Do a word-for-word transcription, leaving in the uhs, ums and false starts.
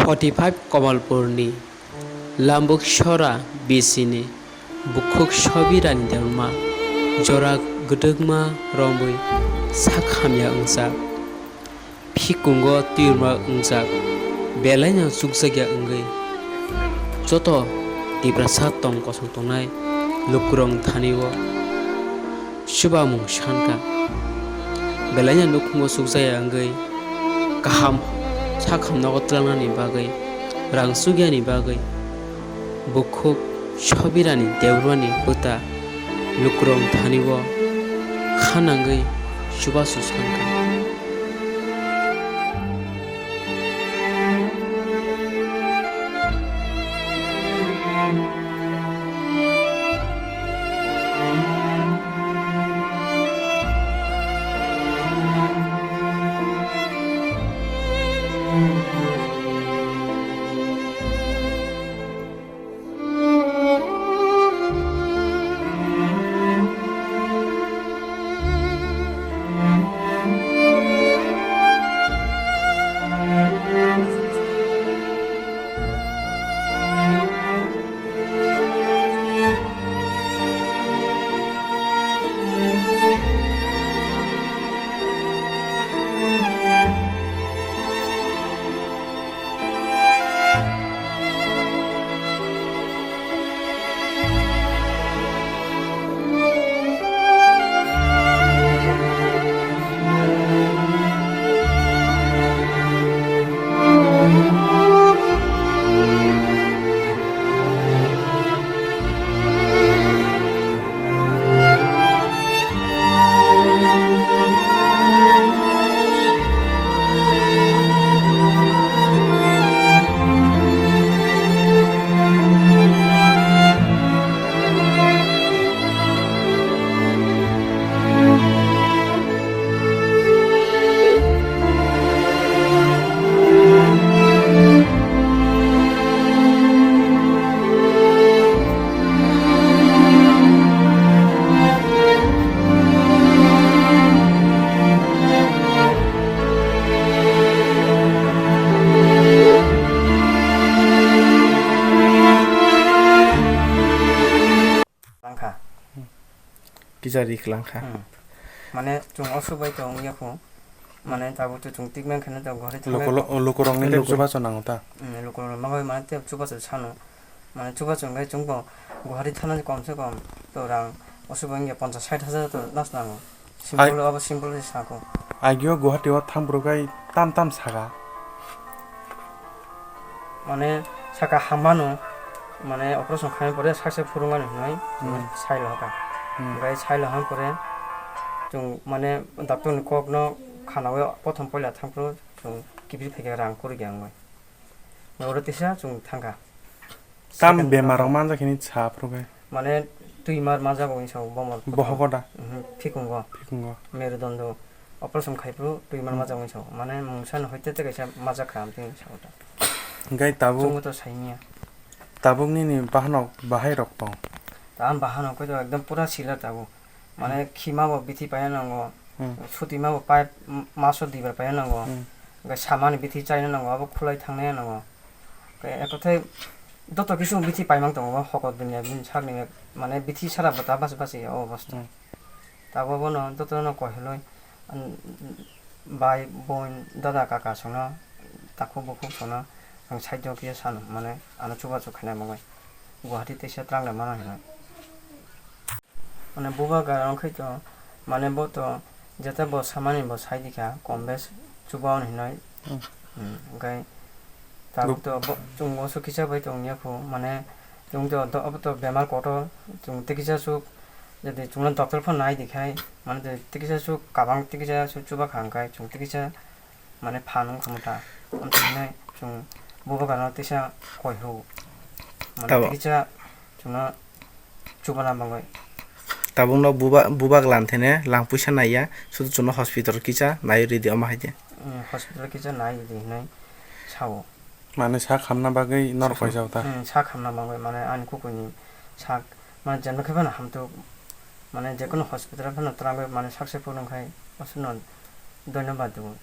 Forty five Kamalpurni Lambuk Sora bisini bukhuk Sobirani Debbarma jora gwdwkma romwi sak hamya wngjak, phikungo twirma wngjak, belaino chukjakya wngwi joto Tiprasa tong kosong tongnai lukurokni thani-o chubamung sankha. Belaino nukhungo chukjakya wngwi kaham sak hamnogo twlangnani bagwi, rang chukyani bagwi bukhuk Sobirani Debbarmani bwta lukurokni thani-o kha nangwi chubachu sankha. Langkha. Kisa ri kwlangkha. Hmm. Mane chwng osuk bai tong ya khu. Mane tabuk to chwng tikmang khana to gori thang. Luku-, lukurokni tei chubachu nango ta? Hmm, lukurok mangoi mane tei chubachu sano. Mane chubachu wngkhe chwngbo Guwahati thana komse kom to rang osuk bai wngya ponchas sait hajar to nas nango. Simple abo simple se sako. Agio Guwahati o thang bwrwk bai tam tam saka. Mane saka hammano, mane operation khaina pore sakse phurungmani hwnwi, hmm, sailo haka. Hmm. Hwnkhe sailo han pore chwng mane doctor ni kokno khanawi prothom poila thangphuru chwng kibri phaikha rang kwrwi khe wngwi. Oro tisa chwng thangkha. Tam second bemar rok manjak hini sa phuru khe. Mane twimar manjak wngwi sao bomor. Bohogo da? Mhm, phikungo. Phikungo. Merudondo operation khai phuru twimar, hmm, manjak wngwi sao. Mane mungsa no hoite te kaisa manjak kha amtwi sao da. Hingkai tabuk. Chwngbo to saimanya. Tabuk nini bahanok bahai rok tong. Ta ang bahanok khe to ekdom pura sila tabuk. Mane, hmm, khima bo bithi paina nango, hmm, sutima bo pai, m-, maso dibar paina nango, hmm, hwnkhe samani bithi chaina nango, abo khulai thangnai nango. Hwnkhe ekothai joto kisu bithi paimang tongo, hokot dunia bini sakni, mane, bithi sara bo ta basi basi o obostha. Hmm. Tabuk bono jotono koheloi, an-, bai, boin, dada, kaka songno, takhuk bukhuk songno ang side o khe sano, mane, ano chubachu khaina bagwi Guwahati teisa twlang lamano hinwi. Mane bubagra wngkhe to, mane bo to jeta bo samani bo sai dikha, kom bes chubaon hinwi. Hmm. Hmm, hwnkhe tabuk to bo, chwng oso kisa bai tongya kho, mane chwng to do-, abo to bemar kotor, chwng tei kisa swk, jodi chwngno doctor phano nai dikhai, mane tei kisa swk kabang tei kisa swk chuba kha hwnkhe chwng tei kisa mane phan wng kha motha. Amtwi hinwi chwng bubagrano teisa koi hw. Mane tei kisa chwngno chubana bagwi. Tabukno buba-, bubak lam thene lang puisa naiya, sudu chwngno hospital kisa nai ridi omo hai de. Hmm, hospital kisa nai ridi hinwi sao. Mane sak hamna bagwi norok paisa ta? Hmm, sak hamna bagwi, mane ani kukuini sak, mane jemno khe phano hamtwk, mane jekono hospital phano twrangwi mane successful wngkhai, aswkno dhonyobad rwo.